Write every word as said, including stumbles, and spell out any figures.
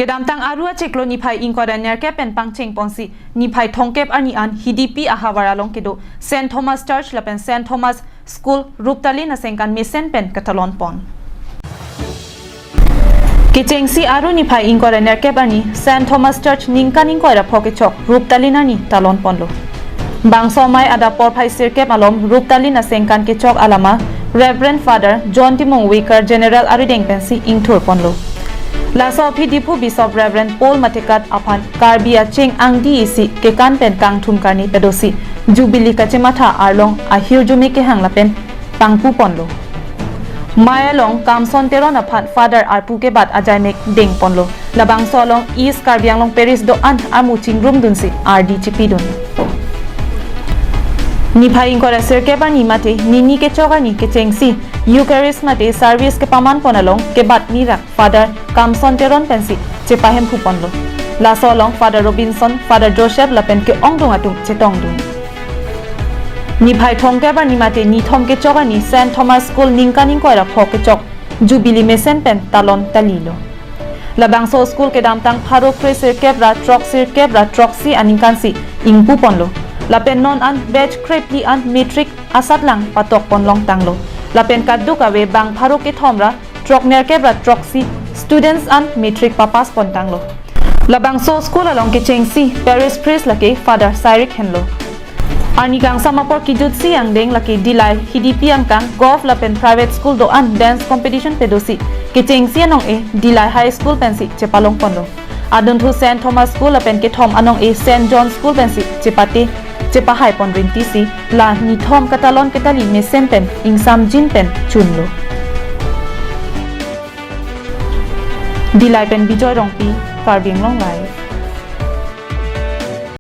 Kedamtang Aru achiklo niphai ingkoi ra nerkep pen pangcheng ponsi niphai thomkep arni an Hidipi ahavar along kedo Saint Thomas Church lapen Saint Thomas School Ruptalin asengkan mesen pen katalon pon. Kechengsi Aru niphai ingkoi ra nerkep arni Saint Thomas Church ningkan ingkoi ra pho kechok Ruptalin arni talon ponlo. Bangso amei adap porphai sirkep alom Ruptalin asengkan kechok alama Reverend Father John Timung Vicar General arideng pensi ingthur ponlo. Laso aphi Diphu Bishop Reverend Paul Mathekat aphan Karbi aching angdi isi kekan pen kangthum karni pedosi Jubilee kachematha arlong ahirjume kehang lapen pangpu ponlo. Amei along Kamson Teron aphan Father arpu kebat ajaimek deng ponlo. Labangso along East Karbi Anglong Parish do-an amu chingrum dunsi ardi chipi dun. Niphai ingkoi ra sirkep arni mate nini kechok arni kechengsi Eucharist mate service kepaman pon along kebat nirak Father Kamson Teron pensi chepahemphu ponlo. Laso along Father Robinson, Father Joseph lapen ke-ongdung atum chetong dun. Niphai thomkep arni mate nithom kechok arni Saint Thomas School ningkan ingkoi ra pho kechok Jubilee mesen pen talon talilo. Labangso school kedamtang pharo kre sirkep ra throk sirkep ra throksi aningkansi ingpu ponlo. Lapen non an batch krephli an matric asatlang patok pon longtanglo. Lapen kaduk ave bang pharo kethom ra throk nerkep ra throksi students an matric papass pontanglo. Labangso school along kechengsi parish priest lake Father Cyril henlo. Arni kangsam apor kejutsi angdeng lake Dillai Hidipi angkang govt lapen private school do-an dance competition pedosi kechengsi anong-e Dillai High School pensi chepalong ponlo. Adunthu Saint Thomas School lapen kethom anong-e Saint John School pensi chepate chepahai pon rintisi la nithom katalon ketali mesen pen ingsamjin pen chunlo. Dillai pen Bijoy Rongpi, Karbi Anglong Live.